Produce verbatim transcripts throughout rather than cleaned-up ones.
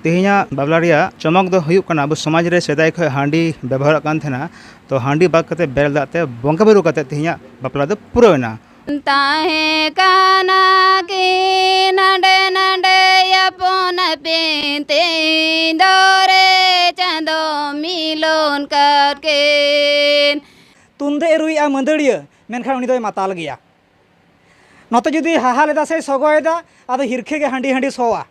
ᱛᱮᱦᱮᱧᱟᱜ ᱵᱟᱯᱞᱟ ᱨᱮᱭᱟᱜ ᱪᱚᱢᱚᱠ ᱫᱚ ᱦᱩᱭᱩᱜ ᱠᱟᱱᱟ, ᱟᱵᱚ ᱥᱚᱢᱟᱡᱽ ᱨᱮ ᱥᱮᱫᱟᱭ ᱠᱷᱚᱱ ᱦᱟᱺᱰᱤ ᱵᱮᱵᱚᱦᱟᱨᱚᱜ ᱠᱟᱱ ᱛᱟᱦᱮᱱᱟ, ᱛᱚ ᱦᱟᱺᱰᱤ ᱵᱟᱫ ᱠᱟᱛᱮ ᱵᱮᱨᱮᱞ ᱫᱟᱜ ᱛᱮ ᱵᱚᱸᱜᱟ ᱵᱩᱨᱩ ᱠᱟᱛᱮ ᱛᱮᱦᱮᱧᱟᱜ ᱵᱟᱯᱞᱟ ᱫᱚ ᱯᱩᱨᱟᱹᱣ ᱮᱱᱟ᱾ ᱛᱟᱦᱮᱸ ᱠᱟᱱᱟ ᱠᱤᱱ ᱦᱟᱸᱰᱮ ᱱᱟᱰᱮ ᱟᱯᱚᱱ ᱟᱹᱯᱤᱱ, ᱛᱮᱦᱮᱧ ᱫᱚᱨᱮ ᱪᱟᱸᱫᱚ ᱢᱤᱞᱚᱱ ᱠᱟᱫ ᱠᱤᱱ᱾ ᱛᱩᱢᱫᱟᱹᱜ ᱮ ᱨᱩᱭᱮᱜᱼᱟ ᱢᱟᱹᱫᱟᱹᱲᱤᱭᱟᱹ, ᱢᱮᱱᱠᱷᱟᱱ ᱩᱱᱤ ᱫᱚᱭ ᱢᱟᱛᱟᱞ ᱜᱮᱭᱟ᱾ ᱱᱚᱛᱮ ᱡᱩᱫᱤ ᱦᱟᱦᱟᱞ ᱮᱫᱟ ᱥᱮ ᱥᱚᱜᱚᱭᱮᱫᱟ, ᱟᱫᱚ ᱦᱤᱨᱠᱷᱟᱹ ᱜᱮ ᱦᱟᱺᱰᱤ ᱦᱟᱺᱰᱤ ᱥᱚᱣᱟ᱾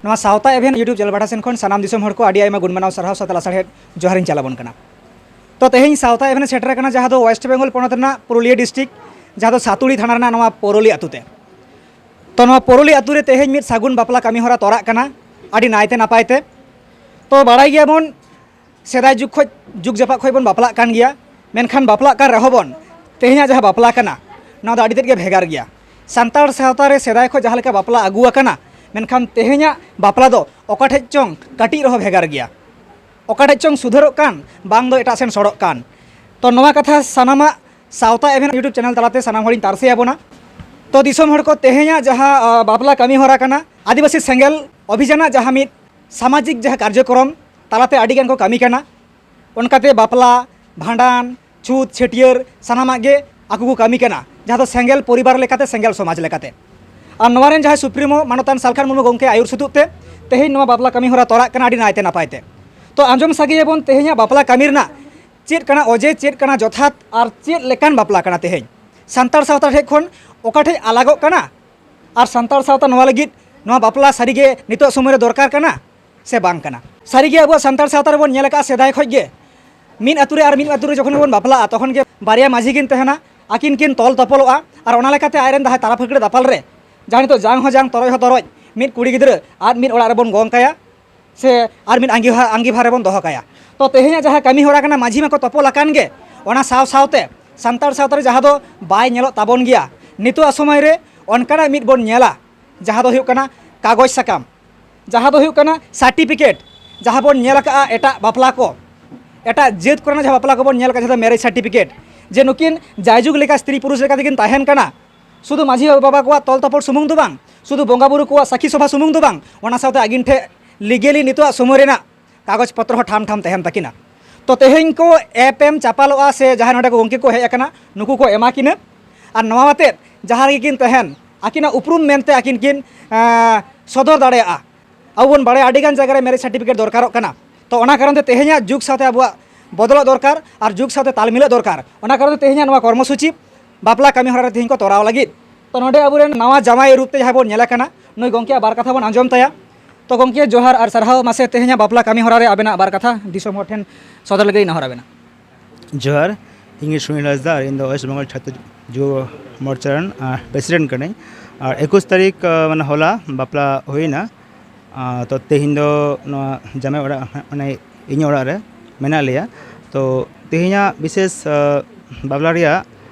ᱱᱚᱣᱟ ᱥᱟᱶᱛᱟ ᱮᱵᱷᱮᱱ YouTube ᱪᱮᱱᱮᱞ ᱯᱟᱦᱴᱟ ᱥᱮᱱ ᱠᱷᱚᱱ ᱥᱟᱱᱟᱢ ᱫᱤᱥᱚᱢ ᱦᱚᱲ ᱠᱚ ᱟᱹᱰᱤ ᱟᱭᱢᱟ ᱜᱩᱱ ᱢᱟᱱᱟᱣ ᱥᱟᱨᱦᱟᱣ ᱥᱟᱶᱛᱮ ᱞᱟᱥᱟᱲᱦᱮᱫ ᱡᱚᱦᱟᱨᱤᱧ ᱪᱟᱞ ᱟᱵᱚᱱ ᱠᱟᱱᱟ᱾ ᱛᱚ, ᱛᱮᱦᱮᱧ ᱥᱟᱶᱛᱟ ᱮᱵᱷᱮᱱ ᱥᱮᱴᱮᱨ ᱟᱠᱟᱱᱟ, ᱡᱟᱦᱟᱸ ᱫᱚ ᱳᱭᱮᱥᱴ ᱵᱮᱝᱜᱚᱞ ᱯᱚᱱᱚᱛ ᱨᱮᱱᱟᱜ ᱯᱩᱨᱩᱞᱤᱭᱟᱹ ᱰᱤᱥᱴᱨᱤᱠᱴ, ᱡᱟᱦᱟᱸ ᱫᱚ ᱥᱟᱛᱩᱲᱤ ᱛᱷᱟᱱᱟ ᱨᱮᱱᱟᱜ ᱱᱚᱣᱟ ᱯᱚᱨᱚᱞᱤ ᱟᱹᱛᱩ ᱛᱮ᱾ ᱛᱚ, ᱱᱚᱣᱟ ᱯᱚᱨᱚᱞᱤ ᱟᱹᱛᱩ ᱨᱮ ᱛᱮᱦᱮᱧ ᱢᱤᱫ ᱥᱟᱹᱜᱩᱱ ᱵᱟᱯᱞᱟ ᱠᱟᱹᱢᱤ ᱦᱚᱨᱟ ᱛᱚᱨᱟᱜ ᱠᱟᱱᱟ ᱟᱹᱰᱤ ᱱᱟᱭᱛᱮ ᱱᱟᱯᱟᱭ ᱛᱮ᱾ ᱛᱚ, ᱵᱟᱲᱟᱭ ᱜᱮᱭᱟᱵᱚᱱ, ᱥᱮᱫᱟᱭ ᱡᱩᱜᱽ ᱠᱷᱚᱡ, ᱡᱩᱜᱽ ᱡᱟᱯᱟᱜ ᱠᱷᱚᱡ ᱵᱚᱱ ᱵᱟᱯᱞᱟᱜ ᱠᱟᱱ ᱜᱮᱭᱟ, ᱢᱮᱱᱠᱷᱟᱱ ᱵᱟᱯᱞᱟᱜ ᱠᱟᱱ ᱨᱮᱦᱚᱸ ᱵᱚᱱ, ᱛᱮᱦᱮᱧᱟᱜ ᱡᱟᱦᱟᱸ ᱵᱟᱯᱞᱟ ᱠᱟᱱᱟ, ᱱᱚᱣᱟ ᱫᱚ ᱟᱹᱰᱤ ᱛᱮᱫ ᱜᱮ ᱵᱷᱮᱜᱟᱨ ᱜᱮᱭᱟ᱾ ᱥᱟᱱᱛᱟᱲ ᱥᱟᱶᱛᱟ ᱨᱮ ᱥᱮᱫᱟᱭ ᱠᱷᱚᱡ ᱡᱟᱦᱟᱸ ᱞᱮᱠᱟ ᱵᱟᱯᱞᱟ ᱟᱹᱜᱩ ᱟᱠᱟᱱᱟ, ᱢᱮᱱᱠᱷᱟᱱ ᱛᱮᱦᱮᱧᱟᱜ ᱵᱟᱯᱞᱟ ᱫᱚ ᱚᱠᱟ ᱴᱷᱮᱡ ᱪᱚᱝ ᱠᱟᱹᱴᱤᱡ ᱨᱮᱦᱚᱸ ᱵᱷᱮᱜᱟᱨ ᱜᱮᱭᱟ᱾ ᱚᱠᱟ ᱴᱷᱮᱡ ᱪᱚᱝ ᱥᱩᱫᱷᱟᱹᱨᱚᱜ ᱠᱟᱱ, ᱵᱟᱝ ᱫᱚ ᱮᱴᱟᱜ ᱥᱮᱱ ᱥᱚᱲᱚᱜ ᱠᱟᱱ᱾ ᱛᱚ, ᱱᱚᱣᱟ ᱠᱟᱛᱷᱟ ᱥᱟᱱᱟᱢᱟᱜ ᱥᱟᱶᱛᱟ ᱮᱵᱷᱮᱱ YouTube ᱪᱮᱱᱮᱞ ᱛᱟᱞᱟᱛᱮ ᱥᱟᱱᱟᱢ ᱦᱚᱲᱤᱧ ᱛᱟᱨᱥᱮ ᱟᱵᱚᱱᱟ᱾ ᱛᱚ, ᱫᱤᱥᱚᱢ ᱦᱚᱲ ᱠᱚ, ᱛᱮᱦᱮᱧᱟᱜ ᱡᱟᱦᱟᱸ, ᱟ, ᱵᱟᱯᱞᱟ ᱠᱟᱹᱢᱤ ᱦᱚᱨᱟ ᱠᱟᱱᱟ, ᱟᱹᱫᱤᱵᱟᱹᱥᱤ ᱥᱮᱸᱜᱮᱞ ᱚᱵᱷᱤᱡᱟᱱᱟᱜ ᱡᱟᱦᱟᱸ ᱢᱤᱫ ᱥᱟᱢᱟᱡᱤᱠ ᱡᱟᱦᱟᱸ ᱠᱟᱨᱡᱚᱠᱨᱚᱢ ᱛᱟᱞᱟᱛᱮ ᱟᱹᱰᱤ ᱜᱟᱱ ᱠᱚ ᱠᱟᱹᱢᱤ ᱠᱟᱱᱟ᱾ ᱚᱱᱠᱟᱛᱮ ᱵᱟᱯᱞᱟ, ᱵᱷᱟᱸᱰᱟᱱ, ᱪᱷᱩᱛ, ᱪᱷᱟᱹᱴᱭᱟᱹᱨ, ᱥᱟᱱᱟᱢᱟᱜ ᱜᱮ ᱟᱠᱚ ᱠᱚ ᱠᱟᱹᱢᱤ ᱠᱟᱱᱟ, ᱡᱟᱦᱟᱸ ᱫᱚ ᱥᱮᱸᱜᱮᱞ ᱯᱚᱨᱤᱵᱟᱨ ᱞᱮᱠᱟᱛᱮ, ᱥᱮᱸᱜᱮᱞ ᱥᱚᱢᱟᱡᱽ ᱞᱮᱠᱟᱛᱮ᱾ ᱟᱨ ᱱᱚᱣᱟ ᱨᱮᱱ ᱡᱟᱦᱟᱸᱭ ᱥᱩᱯᱨᱤᱢᱳ ᱢᱟᱱᱚᱛᱟᱱ ᱥᱟᱞᱠᱷᱟᱱ ᱢᱩᱨᱢᱩ ᱜᱚᱢᱠᱮ ᱟᱹᱭᱩᱨ ᱥᱩᱛᱩᱜ ᱛᱮ ᱛᱮᱦᱮᱧ ᱱᱚᱣᱟ ᱵᱟᱯᱞᱟ ᱠᱟᱹᱢᱤ ᱦᱚᱨᱟ ᱛᱚᱨᱟᱜ ᱠᱟᱱᱟ ᱟᱹᱰᱤ ᱱᱟᱭᱛᱮ ᱱᱟᱯᱟᱭ ᱛᱮ᱾ ᱛᱚ, ᱟᱸᱡᱚᱢ ᱥᱟᱸᱜᱮᱭᱟᱵᱚᱱ ᱛᱮᱦᱮᱧᱟᱜ ᱵᱟᱯᱞᱟ ᱠᱟᱹᱢᱤ ᱨᱮᱱᱟᱜ ᱪᱮᱫ ᱠᱟᱱᱟ ᱚᱡᱮ, ᱪᱮᱫ ᱠᱟᱱᱟ ᱡᱚᱛᱷᱟᱛ, ᱟᱨ ᱪᱮᱫ ᱞᱮᱠᱟᱱ ᱵᱟᱯᱞᱟ ᱠᱟᱱᱟ ᱛᱮᱦᱮᱧ? ᱥᱟᱱᱛᱟᱲ ᱥᱟᱶᱛᱟ ᱴᱷᱮᱡ ᱠᱷᱚᱱ ᱚᱠᱟ ᱴᱷᱮᱡ ᱟᱞᱟᱜᱚᱜ ᱠᱟᱱᱟ? ᱟᱨ ᱥᱟᱱᱛᱟᱲ ᱥᱟᱶᱛᱟ ᱱᱚᱣᱟ ᱞᱟᱹᱜᱤᱫ ᱱᱚᱣᱟ ᱵᱟᱯᱞᱟ ᱥᱟᱹᱨᱤᱜᱮ ᱱᱤᱛᱚᱜ ᱥᱚᱢᱚᱭ ᱨᱮ ᱫᱚᱨᱠᱟᱨ ᱠᱟᱱᱟ ᱥᱮ ᱵᱟᱝ ᱠᱟᱱᱟ? ᱥᱟᱹᱨᱤᱜᱮ ᱟᱵᱚᱣᱟᱜ ᱥᱟᱱᱛᱟᱲ ᱥᱟᱶᱛᱟ ᱨᱮᱵᱚᱱ ᱧᱮᱞ ᱟᱠᱟᱫᱼᱟ, ᱥᱮᱫᱟᱭ ᱠᱷᱚᱡ ᱜᱮ ᱢᱤᱫ ᱟᱹᱛᱩ ᱨᱮ ᱟᱨ ᱢᱤᱫ ᱟᱹᱛᱩ ᱨᱮ ᱡᱚᱠᱷᱚᱱ ᱵᱚᱱ ᱵᱟᱯᱞᱟᱜᱼᱟ, ᱛᱚᱠᱷᱚᱱ ᱜᱮ ᱵᱟᱨᱭᱟ ᱢᱟᱹᱡᱷᱤ ᱠᱤᱱ ᱛᱟᱦᱮᱱᱟ, ᱟᱹᱠᱤᱱ ᱠᱤᱱ ᱛᱚᱞ ᱛᱚᱯᱚᱞᱚᱜᱼᱟ᱾ ᱟᱨ ᱚᱱᱟ ᱞᱮᱠᱟᱛᱮ ᱟᱡᱨᱮᱱ ᱡᱟᱦᱟᱸᱭ ᱛᱟᱞᱟ ᱯᱷᱟᱹᱠᱲᱟᱹ ᱫᱟᱯᱟᱞ ᱨᱮ ᱡᱟᱦᱟᱸ ᱱᱤᱛᱚᱜ ᱡᱟᱝ ᱦᱚᱸ ᱡᱟᱝ, ᱛᱚᱨᱚᱡ ᱦᱚᱸ ᱛᱚᱨᱚᱡ, ᱢᱤᱫ ᱠᱩᱲᱤ ᱜᱤᱫᱽᱨᱟᱹ ᱟᱨ ᱢᱤᱫ ᱚᱲᱟᱜ ᱨᱮᱵᱚᱱ ᱜᱚᱝ ᱠᱟᱭᱟ, ᱥᱮ ᱟᱨ ᱢᱤᱫ ᱟᱸᱜᱤᱵᱷᱟᱨ, ᱟᱸᱜᱤᱵᱷᱟᱨ ᱨᱮᱵᱚᱱ ᱫᱚᱦᱚ ᱠᱟᱭᱟ᱾ ᱛᱚ, ᱛᱮᱦᱮᱧᱟᱜ ᱡᱟᱦᱟᱸ ᱠᱟᱹᱢᱤ ᱦᱚᱨᱟ ᱠᱟᱱᱟ, ᱢᱟᱹᱡᱷᱤ ᱢᱟᱠᱚ ᱛᱚᱯᱚᱞ ᱟᱠᱟᱱ ᱜᱮ, ᱚᱱᱟ ᱥᱟᱶ ᱥᱟᱶᱛᱮ ᱥᱟᱱᱛᱟᱲ ᱥᱟᱶᱛᱟ ᱨᱮ ᱡᱟᱦᱟᱸ ᱫᱚ ᱵᱟᱭ ᱧᱮᱞᱚᱜ ᱛᱟᱵᱚᱱ ᱜᱮᱭᱟ, ᱱᱤᱛᱚᱜᱟᱜ ᱥᱚᱢᱚᱭ ᱨᱮ ᱚᱱᱠᱟᱱᱟᱜ ᱢᱤᱫ ᱵᱚᱱ ᱧᱮᱞᱟ, ᱡᱟᱦᱟᱸ ᱫᱚ ᱦᱩᱭᱩᱜ ᱠᱟᱱᱟ ᱠᱟᱜᱚᱡᱽ ᱥᱟᱠᱟᱢ, ᱡᱟᱦᱟᱸ ᱫᱚ ᱦᱩᱭᱩᱜ ᱠᱟᱱᱟ ᱥᱟᱨᱴᱤᱯᱷᱤᱠᱮᱴ, ᱡᱟᱦᱟᱸ ᱵᱚᱱ ᱧᱮᱞ ᱟᱠᱟᱫᱼᱟ ᱮᱴᱟᱜ ᱵᱟᱯᱞᱟ ᱠᱚ, ᱮᱴᱟᱜ ᱡᱟᱹᱛ ᱠᱚᱨᱮᱱᱟᱜ ᱡᱟᱦᱟᱸ ᱵᱟᱯᱞᱟ ᱠᱚᱵᱚᱱ ᱧᱮᱞ ᱟᱠᱟᱫᱼᱟ, ᱡᱟᱦᱟᱸ ᱫᱚ ᱢᱮᱨᱮᱡᱽ ᱥᱟᱨᱴᱤᱯᱷᱤᱠᱮᱴ, ᱡᱮ ᱱᱩᱠᱤᱱ ᱡᱟᱭᱡᱩᱜᱽ ᱞᱮᱠᱟ ᱥᱛᱨᱤ ᱯᱩᱨᱩᱥ ᱞᱮᱠᱟ ᱛᱮᱠᱤᱱ ᱛᱟᱦᱮᱱ ᱠᱟᱱᱟ, ᱥᱩᱫᱷᱩ ᱢᱟᱹᱡᱷᱤ ᱵᱟᱵᱟ ᱠᱚᱣᱟᱜ ᱛᱚᱞ ᱛᱚᱯᱚᱞ ᱥᱩᱢᱩᱝ ᱫᱚ ᱵᱟᱝ, ᱥᱩᱫᱷᱩ ᱵᱚᱸᱜᱟ ᱵᱩᱨᱩ ᱠᱚᱣᱟᱜ ᱥᱟᱹᱠᱷᱤ ᱥᱚᱵᱷᱟ ᱥᱩᱢᱩᱝ ᱫᱚ ᱵᱟᱝ, ᱚᱱᱟ ᱥᱟᱶᱛᱮ ᱟᱹᱠᱤᱱ ᱴᱷᱮᱱ ᱞᱤᱜᱮᱞᱤ ᱱᱤᱛᱚᱜ ᱥᱚᱢᱚᱭ ᱨᱮᱱᱟᱜ ᱠᱟᱜᱚᱡᱽ ᱯᱚᱛᱨᱚ ᱦᱚᱸ ᱴᱷᱟᱢ ᱴᱷᱟᱢ ᱛᱟᱦᱮᱱ ᱛᱟᱹᱠᱤᱱᱟ᱾ ᱛᱚ ᱛᱮᱦᱮᱧ ᱠᱚ ᱮᱯᱮᱢ ᱪᱟᱯᱟᱞᱚᱜᱼᱟ ᱥᱮ ᱡᱟᱦᱟᱸᱭ ᱱᱚᱰᱮ ᱜᱚᱢᱠᱮ ᱠᱚ ᱦᱮᱡ ᱟᱠᱟᱱᱟ, ᱱᱩᱠᱩ ᱠᱚ ᱮᱢᱟ ᱠᱤᱱᱟ᱾ ᱟᱨ ᱱᱚᱣᱟ ᱟᱛᱮᱫ ᱡᱟᱦᱟᱸ ᱨᱮᱜᱮ ᱠᱤᱱ ᱛᱟᱦᱮᱱ, ᱟᱹᱠᱤᱱᱟᱜ ᱩᱯᱨᱩᱢ ᱢᱮᱱᱛᱮ ᱟᱹᱠᱤᱱ ᱠᱤᱱ, ᱮᱸ, ᱥᱚᱫᱚᱨ ᱫᱟᱲᱮᱭᱟᱜᱼᱟ᱾ ᱟᱵᱚ ᱵᱚᱱ ᱵᱟᱲᱟᱭᱟ ᱟᱹᱰᱤᱜᱟᱱ ᱡᱟᱭᱜᱟ ᱨᱮ ᱢᱮᱨᱮᱡᱽ ᱥᱟᱨᱴᱤᱯᱷᱤᱠᱮᱴ ᱫᱚᱨᱠᱟᱨᱚᱜ ᱠᱟᱱᱟ᱾ ᱛᱚ ᱚᱱᱟ ᱠᱟᱨᱚᱱ ᱛᱮ ᱛᱮᱦᱮᱧᱟᱜ ᱡᱩᱜᱽ ᱥᱟᱶᱛᱮ ᱟᱵᱚᱣᱟᱜ ᱵᱚᱫᱚᱞᱚᱜ ᱫᱚᱨᱠᱟᱨ ᱟᱨ ᱡᱩᱜᱽ ᱥᱟᱶᱛᱮ ᱛᱟᱞ ᱢᱤᱞᱟᱹᱜ ᱫᱚᱨᱠᱟᱨ᱾ ᱚᱱᱟ ᱠᱟᱨᱚᱱ ᱛᱮ ᱛᱮᱦᱮᱧᱟᱜ ᱱᱚᱣᱟ ᱠᱚᱨᱢᱚᱥᱩᱪᱤ ᱵᱟᱯᱞᱟ ᱠᱟᱹᱢᱤ ᱦᱚᱨᱟ ᱨᱮ ᱛᱮᱦᱮᱧ ᱠᱚ ᱛᱚᱨᱟᱣ ᱞᱟᱹᱜᱤᱫ᱾ ᱛᱚ ᱱᱚᱰᱮ ᱟᱵᱚᱨᱮᱱ ᱱᱟᱣᱟ ᱡᱟᱶᱟᱭ ᱨᱩᱯ ᱛᱮ ᱡᱟᱦᱟᱸᱭ ᱵᱚᱱ ᱧᱮᱞᱮ ᱠᱟᱱᱟ, ᱱᱩᱭ ᱜᱚᱢᱠᱮᱭᱟᱜ ᱵᱟᱨ ᱠᱟᱛᱷᱟ ᱵᱚᱱ ᱟᱸᱡᱚᱢ ᱛᱟᱭᱟ᱾ ᱛᱚ ᱜᱚᱢᱠᱮ, ᱡᱚᱦᱟᱨ ᱟᱨ ᱥᱟᱨᱦᱟᱣ᱾ ᱢᱟᱥᱮ ᱛᱮᱦᱮᱧᱟᱜ ᱵᱟᱯᱞᱟ ᱠᱟᱹᱢᱤ ᱦᱚᱨᱟ ᱨᱮ ᱟᱵᱮᱱᱟᱜ ᱵᱟᱨ ᱠᱟᱛᱷᱟ ᱫᱤᱥᱚᱢ ᱦᱚᱲ ᱴᱷᱮᱱ ᱥᱚᱫᱚᱨ ᱞᱟᱹᱜᱤᱫ ᱤᱧ ᱱᱮᱦᱚᱨ ᱟᱵᱮᱱᱟ᱾ ᱡᱚᱦᱟᱨ, ᱤᱧ ᱜᱮ ᱥᱩᱱᱤᱞ ᱦᱟᱸᱥᱫᱟ, ᱟᱨ ᱤᱧ ᱫᱚ ᱳᱭᱮᱥᱴ ᱵᱮᱝᱜᱚᱞ ᱪᱷᱟᱛᱨ ᱡᱩᱵᱚ ᱢᱳᱨᱪᱟ ᱨᱮᱱ, ᱟᱨ, ᱯᱨᱮᱥᱤᱰᱮᱱᱴ ᱠᱟᱹᱱᱟᱹᱧ᱾ ᱟᱨ ᱮᱠᱩᱥ ᱛᱟᱹᱨᱤᱠᱷ, ᱟᱨ, ᱢᱟᱱᱮ ᱦᱚᱞᱟ ᱵᱟᱯᱞᱟ ᱦᱩᱭᱱᱟ᱾ ᱟᱨ ᱛᱚ ᱛᱮᱦᱮᱧ ᱫᱚ ᱱᱚᱣᱟ ᱡᱟᱢᱟᱭ ᱚᱲᱟᱜ, ᱢᱟᱱᱮ ᱤᱧᱟᱹᱜ ᱚᱲᱟᱜ ᱨᱮ ᱢᱮᱱᱟᱜ ᱞᱮᱭᱟ᱾ ᱛᱚ ᱛᱮᱦᱮᱧᱟᱜ ᱵᱤᱥᱮᱥ, ᱟᱨ, ᱵᱟᱯᱞᱟ ᱨᱮᱭᱟᱜ,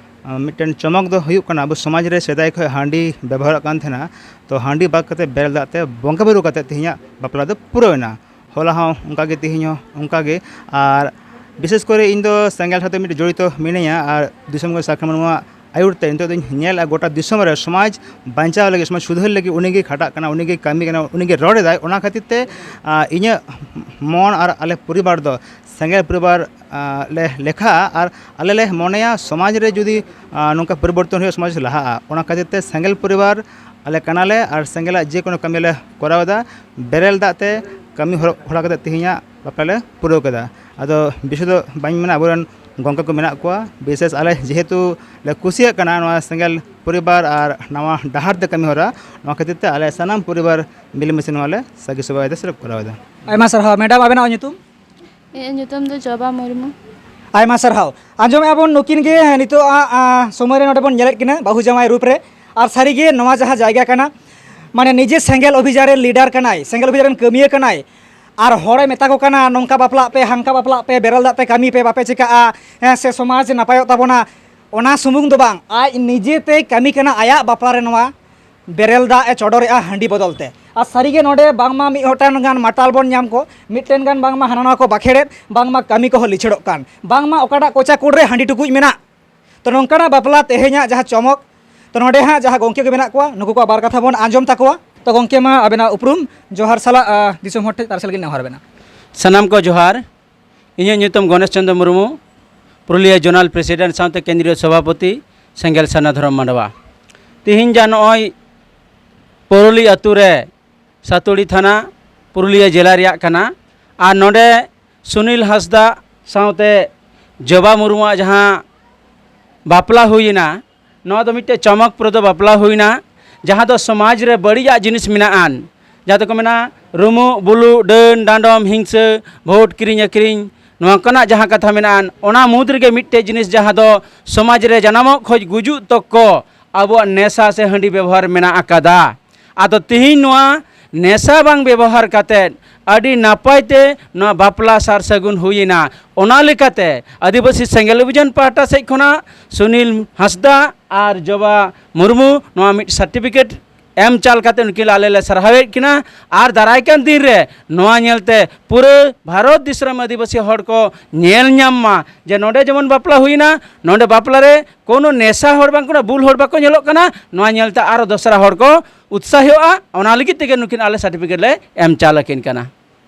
ᱟᱨ, ᱢᱤᱫᱴᱮᱱ ᱪᱚᱢᱚᱠ ᱫᱚ ᱦᱩᱭᱩᱜ ᱠᱟᱱᱟ, ᱟᱵᱚ ᱥᱚᱢᱟᱡᱽ ᱨᱮ ᱥᱮᱫᱟᱭ ᱠᱷᱚᱱ ᱦᱟᱺᱰᱤ ᱵᱮᱵᱚᱦᱟᱨᱚᱜ ᱠᱟᱱ ᱛᱟᱦᱮᱱᱟ᱾ ᱛᱚ ᱦᱟᱺᱰᱤ ᱵᱟᱫ ᱠᱟᱛᱮ ᱵᱮᱨᱮᱞ ᱫᱟᱜ ᱛᱮ ᱵᱚᱸᱜᱟ ᱵᱩᱨᱩ ᱠᱟᱛᱮ ᱛᱮᱦᱮᱧᱟᱜ ᱵᱟᱯᱞᱟ ᱫᱚ ᱯᱩᱨᱟᱹᱣ ᱮᱱᱟ᱾ ᱦᱚᱞᱟ ᱦᱚᱸ ᱚᱱᱠᱟ ᱜᱮ, ᱛᱮᱦᱮᱧ ᱦᱚᱸ ᱚᱱᱠᱟ ᱜᱮ᱾ ᱟᱨ ᱵᱤᱥᱮᱥ ᱠᱚᱨᱮ ᱤᱧ ᱫᱚ ᱥᱮᱸᱜᱮᱞ ᱥᱟᱛᱮ ᱢᱤᱫᱴᱮᱱ ᱡᱚᱲᱤᱛᱚ ᱢᱤᱱᱟᱹᱧᱟ, ᱟᱨ ᱫᱤᱥᱚᱢ ᱜᱚᱢᱠᱮ ᱥᱟᱨ ᱠᱟᱢᱟᱨ ᱢᱩᱨᱢᱩᱣᱟᱜ ᱟᱹᱭᱩᱨ ᱛᱮ ᱱᱤᱛᱚᱜ ᱫᱚᱧ ᱧᱮᱞᱟ ᱜᱚᱴᱟ ᱫᱤᱥᱚᱢ ᱨᱮ ᱥᱚᱢᱟᱡᱽ ᱵᱟᱧᱪᱟᱣ ᱞᱟᱹᱜᱤᱫ, ᱥᱚᱢᱟᱡᱽ ᱥᱩᱫᱷᱟᱹᱨ ᱞᱟᱹᱜᱤᱫ ᱩᱱᱤᱜᱮ ᱠᱷᱟᱴᱟᱜ ᱠᱟᱱᱟ, ᱩᱱᱤᱜᱮ ᱠᱟᱹᱢᱤ ᱠᱟᱱᱟ, ᱩᱱᱤᱜᱮ ᱨᱚᱲ ᱮᱫᱟᱭ᱾ ᱚᱱᱟ ᱠᱷᱟᱹᱛᱤᱨ ᱛᱮ, ᱟᱨ, ᱤᱧᱟᱹᱜ ᱢᱚᱱ ᱟᱨ ᱟᱞᱮ ᱯᱚᱨᱤᱵᱟᱨ ᱫᱚ ᱥᱮᱸᱜᱮᱞ ᱯᱚᱨᱤᱵᱟᱨ, ᱟᱨ, ᱞᱮ ᱞᱮᱠᱷᱟᱜᱼᱟ᱾ ᱟᱨ ᱟᱞᱮ ᱞᱮ ᱢᱚᱱᱮᱭᱟ ᱥᱚᱢᱟᱡᱽ ᱨᱮ ᱡᱩᱫᱤ, ᱟᱨ, ᱱᱚᱝᱠᱟ ᱯᱚᱨᱤᱵᱚᱨᱛᱚᱱ ᱦᱩᱭᱩᱜᱼᱟ, ᱥᱚᱢᱟᱡᱽ ᱞᱟᱦᱟᱜᱼᱟ᱾ ᱚᱱᱟ ᱠᱷᱟᱹᱛᱤᱨ ᱛᱮ ᱥᱮᱸᱜᱮᱞ ᱯᱚᱨᱤᱵᱟᱨ ᱟᱞᱮ ᱠᱟᱱᱟᱞᱮ, ᱟᱨ ᱥᱮᱸᱜᱮᱞᱟᱜ ᱡᱮ ᱠᱳᱱᱳ ᱠᱟᱹᱢᱤ ᱞᱮ ᱠᱚᱨᱟᱣ ᱮᱫᱟ, ᱵᱮᱨᱮᱞ ᱫᱟᱜ ᱛᱮ ᱠᱟᱹᱢᱤ ᱦᱚᱨᱟ ᱦᱚᱨᱟ ᱠᱟᱛᱮ ᱛᱮᱦᱮᱧᱟᱜ ᱵᱟᱯᱞᱟ ᱞᱮ ᱯᱩᱨᱟᱹᱣ ᱠᱮᱫᱟ᱾ ᱟᱫᱚ ᱵᱤᱥᱮᱥ ᱫᱚ ᱵᱟᱹᱧ ᱢᱮᱱᱟ, ᱟᱵᱚᱨᱮᱱ ᱜᱚᱢᱠᱮ ᱠᱚ ᱢᱮᱱᱟᱜ ᱠᱚᱣᱟ, ᱵᱤᱥᱮᱥ ᱟᱞᱮ ᱡᱮᱦᱮᱛᱩ ᱞᱮ ᱠᱩᱥᱤᱭᱟᱜ ᱠᱟᱱᱟ ᱱᱚᱣᱟ ᱥᱮᱸᱜᱮᱞ ᱯᱚᱨᱤᱵᱟᱨ ᱟᱨ ᱱᱟᱣᱟ ᱰᱟᱦᱟᱨ ᱛᱮ ᱠᱟᱹᱢᱤ ᱦᱚᱨᱟ, ᱱᱚᱣᱟ ᱠᱷᱟᱹᱛᱤᱨ ᱛᱮ ᱟᱞᱮ ᱥᱟᱱᱟᱢ ᱯᱚᱨᱤᱵᱟᱨ ᱢᱤᱞᱮᱢᱤᱥᱮ ᱱᱚᱣᱟ ᱞᱮ ᱥᱟᱹᱜᱤ ᱥᱚᱵᱷᱟ ᱫᱚ ᱥᱮᱞᱮᱫ ᱠᱚᱨᱟᱣ ᱮᱫᱟ᱾ ᱟᱭᱢᱟ ᱥᱟᱨᱦᱟᱣ᱾ ᱢᱮᱰᱟᱢ, ᱟᱵᱮᱱᱟᱜ ᱧᱩᱛᱩᱢ? ᱤᱧᱟᱹᱜ ᱧᱩᱛᱩᱢ ᱫᱚ ᱡᱚᱵᱟ ᱢᱩᱨᱢᱩ᱾ ᱟᱭᱢᱟ ᱥᱟᱨᱦᱟᱣ᱾ ᱟᱸᱡᱚᱢᱮᱫᱼᱟ ᱵᱚᱱ ᱱᱩᱠᱤᱱ ᱜᱮ ᱱᱤᱛᱚᱜ, ᱟ, ᱟ, ᱥᱚᱢᱚᱭ ᱨᱮ ᱱᱚᱰᱮ ᱵᱚᱱ ᱧᱮᱞᱮᱫ ᱠᱤᱱᱟ ᱵᱟᱹᱦᱩ ᱡᱟᱶᱟᱭ ᱨᱩᱯ ᱨᱮ᱾ ᱟᱨ ᱥᱟᱹᱨᱤᱜᱮ ᱱᱚᱣᱟ ᱡᱟᱦᱟᱸ ᱡᱟᱭᱜᱟ ᱠᱟᱱᱟ, ᱢᱟᱱᱮ ᱱᱤᱡᱮ ᱥᱮᱸᱜᱮᱞ ᱚᱵᱷᱤᱡᱟᱱ ᱨᱮᱱ ᱞᱤᱰᱟᱨ ᱠᱟᱱᱟᱭ, ᱥᱮᱸᱜᱮᱞ ᱚᱵᱷᱤᱡᱟᱱ ᱨᱮᱱ ᱠᱟᱹᱢᱤᱭᱟᱹ ᱠᱟᱱᱟᱭ, ᱟᱨ ᱦᱚᱲᱮ ᱢᱮᱛᱟ ᱠᱚ ᱠᱟᱱᱟ, "ᱱᱚᱝᱠᱟ ᱵᱟᱯᱞᱟᱜ ᱯᱮ, ᱦᱟᱝᱠᱟ ᱵᱟᱯᱞᱟᱜ ᱯᱮ, ᱵᱮᱨᱮᱞ ᱫᱟᱜ ᱛᱮ ᱠᱟᱹᱢᱤ ᱯᱮ, ᱵᱟᱯᱮ ᱪᱤᱠᱟᱹᱜᱼᱟ, ᱦᱮᱸ, ᱥᱮ ᱥᱚᱢᱟᱡᱽ ᱱᱟᱯᱟᱭᱚᱜ ᱛᱟᱵᱚᱱᱟ᱾" ᱚᱱᱟ ᱥᱩᱢᱩᱝ ᱫᱚ ᱵᱟᱝ, ᱟᱡ ᱱᱤᱡᱮ ᱛᱮᱭ ᱠᱟᱹᱢᱤ ᱠᱟᱱᱟ ᱟᱭᱟᱜ ᱵᱟᱯᱞᱟ ᱨᱮ ᱱᱚᱣᱟ ᱵᱮᱨᱮᱞ ᱫᱟᱜ ᱮ ᱪᱚᱰᱚᱨᱮᱜᱼᱟ ᱦᱟᱺᱰᱤ ᱵᱚᱫᱚᱞ ᱛᱮ᱾ ᱟᱨ ᱥᱟᱹᱨᱤᱜᱮ ᱱᱚᱰᱮ ᱵᱟᱝᱢᱟ ᱢᱤᱫ ᱦᱚᱲ ᱴᱟᱱ ᱜᱟᱱ ᱢᱟᱴᱟᱞ ᱵᱚᱱ ᱧᱟᱢ ᱠᱚ, ᱢᱤᱫᱴᱮᱱ ᱜᱟᱱ ᱵᱟᱝᱢᱟ ᱦᱟᱱᱟ ᱱᱟᱣᱟ ᱠᱚ ᱵᱟᱠᱷᱮᱲᱮᱫ, ᱵᱟᱝᱢᱟ ᱠᱟᱹᱢᱤ ᱠᱚᱦᱚᱸ ᱞᱤᱪᱷᱟᱹᱲᱚᱜ ᱠᱟᱱ, ᱵᱟᱝᱢᱟ ᱚᱠᱟᱴᱟᱜ ᱠᱚᱪᱟ ᱠᱩᱲ ᱨᱮ ᱦᱟᱺᱰᱤ ᱴᱩᱠᱩᱡ ᱢᱮᱱᱟᱜ᱾ ᱛᱚ ᱱᱚᱝᱠᱟᱱᱟᱜ ᱵᱟᱯᱞᱟ ᱛᱮᱦᱮᱧᱟᱜ ᱡᱟᱦᱟᱸ ᱪᱚᱢᱚᱠ, ᱛᱚ ᱱᱚᱰᱮ ᱦᱟᱸᱜ ᱡᱟᱦᱟᱸ ᱜᱚᱢᱠᱮ ᱠᱚ ᱢᱮᱱᱟᱜ ᱠᱚᱣᱟ, ᱱᱩᱠᱩ ᱠᱚᱣᱟᱜ ᱵᱟᱨ ᱠᱟᱛᱷᱟ ᱵᱚᱱ ᱟᱸᱡᱚᱢ ᱛᱟᱠᱚᱣᱟ᱾ ᱛᱚ ᱜᱚᱢᱠᱮ, ᱢᱟ ᱟᱵᱮᱱᱟᱜ ᱩᱯᱨᱩᱢ ᱡᱚᱦᱟᱨ ᱥᱟᱞᱟᱜ, ᱟ, ᱫᱤᱥᱚᱢ ᱦᱚᱲ ᱴᱷᱮᱱ ᱯᱟᱨᱥᱟᱞ ᱜᱮ ᱱᱮᱦᱚᱨ ᱵᱮᱱᱟ᱾ ᱥᱟᱱᱟᱢ ᱠᱚ ᱡᱚᱦᱟᱨ᱾ ᱤᱧᱟᱹᱜ ᱧᱩᱛᱩᱢ ᱜᱚᱱᱮᱥ ᱪᱚᱸᱫᱽᱨᱚ ᱢᱩᱨᱢᱩ, ᱯᱩᱨᱩᱞᱤᱭᱟᱹ ᱡᱳᱱᱟᱞ ᱯᱨᱮᱥᱤᱰᱮᱱᱴ ᱥᱟᱶᱛᱮ ᱠᱮᱱᱫᱨᱤᱭᱚ ᱥᱚᱵᱷᱟᱯᱚᱛᱤ, ᱥᱮᱸᱜᱮᱞ ᱥᱟᱨᱱᱟ ᱫᱷᱚᱨᱚᱢ ᱢᱟᱰᱣᱟ᱾ ᱛᱤᱦᱤᱧ ᱡᱟ ᱱᱚᱜᱼᱚᱭ ᱯᱩᱨᱩᱞᱤ ᱟᱹᱛᱩ ᱨᱮ, ᱥᱟᱛᱩᱲᱤ ᱛᱷᱟᱱᱟ, ᱯᱩᱨᱩᱞᱤᱭᱟᱹ ᱡᱮᱞᱟ ᱨᱮᱭᱟᱜ ᱠᱟᱱᱟ᱾ ᱟᱨ ᱱᱚᱰᱮ ᱥᱩᱱᱤᱞ ᱦᱟᱸᱥᱫᱟ ᱥᱟᱶᱛᱮ ᱡᱚᱵᱟ ᱢᱩᱨᱢᱩᱣᱟᱜ ᱡᱟᱦᱟᱸ ᱵᱟᱯᱞᱟ ᱦᱩᱭᱮᱱᱟ, ᱱᱚᱣᱟ ᱫᱚ ᱢᱤᱫᱴᱮᱡ ᱪᱚᱢᱚᱠ ᱯᱨᱚᱫᱚ ᱵᱟᱯᱞᱟ ᱦᱩᱭᱱᱟ, ᱡᱟᱦᱟᱸ ᱫᱚ ᱥᱚᱢᱟᱡᱽ ᱨᱮ ᱵᱟᱹᱲᱤᱡᱟᱜ ᱡᱤᱱᱤᱥ ᱢᱮᱱᱟᱜᱼᱟᱱ, ᱡᱟᱦᱟᱸ ᱫᱚᱠᱚ ᱢᱮᱱᱟ ᱨᱩᱢᱩᱜ, ᱵᱩᱞᱩᱜ, ᱰᱟᱹᱱ, ᱰᱟᱸᱰᱚᱢ, ᱦᱤᱝᱥᱟᱹ, ᱵᱷᱳᱴ ᱠᱤᱨᱤᱧ ᱟᱹᱠᱷᱨᱤᱧ, ᱱᱚᱝᱠᱟᱱᱟᱜ ᱡᱟᱦᱟᱸ ᱠᱟᱛᱷᱟ ᱢᱮᱱᱟᱜᱼᱟᱱ, ᱚᱱᱟ ᱢᱩᱫᱽ ᱨᱮᱜᱮ ᱢᱤᱫᱴᱮᱡ ᱡᱤᱱᱤᱥ ᱡᱟᱦᱟᱸ ᱫᱚ ᱥᱚᱢᱟᱡᱽ ᱨᱮ ᱡᱟᱱᱟᱢᱚᱜ ᱠᱷᱚᱡ ᱜᱩᱡᱩᱜ ᱛᱚᱠ ᱠᱚ ᱟᱵᱚᱣᱟᱜ ᱱᱮᱥᱟ ᱥᱮ ᱦᱟᱺᱰᱤ ᱵᱮᱵᱚᱦᱟᱨ ᱢᱮᱱᱟᱜ ᱟᱠᱟᱫᱟ᱾ ᱟᱫᱚ ᱛᱤᱦᱤᱧ ᱱᱚᱣᱟ ᱱᱮᱥᱟ ᱵᱟᱝ ᱵᱮᱵᱚᱦᱟᱨ ᱠᱟᱛᱮᱫ ᱟᱹᱰᱤ ᱱᱟᱯᱟᱭ ᱛᱮ ᱱᱚᱣᱟ ᱵᱟᱯᱞᱟ ᱥᱟᱨ ᱥᱟᱹᱜᱩᱱ ᱦᱩᱭᱮᱱᱟ᱾ ᱚᱱᱟ ᱞᱮᱠᱟᱛᱮ ᱟᱹᱫᱤᱵᱟᱹᱥᱤ ᱥᱮᱸᱜᱮᱞ ᱚᱵᱷᱤᱡᱟᱱ ᱯᱟᱦᱴᱟ ᱥᱮᱫ ᱠᱷᱚᱱᱟᱜ ᱥᱩᱱᱤᱞ ᱦᱟᱸᱥᱫᱟ ᱟᱨ ᱡᱚᱵᱟ ᱢᱩᱨᱢᱩ ᱱᱚᱣᱟ ᱢᱤᱫ ᱥᱟᱨᱴᱤᱯᱷᱤᱠᱮᱴ ᱮᱢ ᱪᱟᱞ ᱠᱟᱛᱮ ᱩᱱᱠᱤᱱ ᱟᱞᱮ ᱞᱮ ᱥᱟᱨᱦᱟᱣᱮᱫ ᱠᱤᱱᱟ᱾ ᱟᱨ ᱫᱟᱨᱟᱭ ᱠᱟᱱ ᱫᱤᱱ ᱨᱮ ᱱᱚᱣᱟ ᱧᱮᱞᱛᱮ ᱯᱩᱨᱟᱹ ᱵᱷᱟᱨᱚᱛ ᱫᱤᱥᱚᱢ ᱟᱹᱫᱤᱵᱟᱹᱥᱤ ᱦᱚᱲ ᱠᱚ ᱧᱮᱞ ᱧᱟᱢ ᱢᱟ ᱡᱮ ᱱᱚᱰᱮ ᱡᱮᱢᱚᱱ ᱵᱟᱯᱞᱟ ᱦᱩᱭᱮᱱᱟ, ᱱᱚᱰᱮ ᱵᱟᱯᱞᱟ ᱨᱮ ᱠᱳᱱᱳ ᱱᱮᱥᱟ ᱦᱚᱲ ᱵᱟᱝ, ᱠᱳᱱᱳ ᱵᱩᱞ ᱦᱚᱲ ᱵᱟᱠᱚ ᱧᱮᱞᱚᱜ ᱠᱟᱱᱟ᱾ ᱱᱚᱣᱟ ᱧᱮᱞᱛᱮ ᱟᱨᱚ ᱫᱚᱥᱨᱟ ᱦᱚᱲ ᱠᱚ ᱩᱛᱥᱟᱦᱚᱜᱼᱟ᱾ ᱚᱱᱟ ᱞᱟᱹᱜᱤᱫ ᱛᱮᱜᱮ ᱱᱩᱠᱤᱱ ᱟᱞᱮ ᱥᱟᱨᱴᱤᱯᱷᱤᱠᱮᱴ ᱞᱮ ᱮᱢ ᱪᱟᱞ ᱟᱹᱠᱤᱱ ᱠᱟᱱᱟ᱾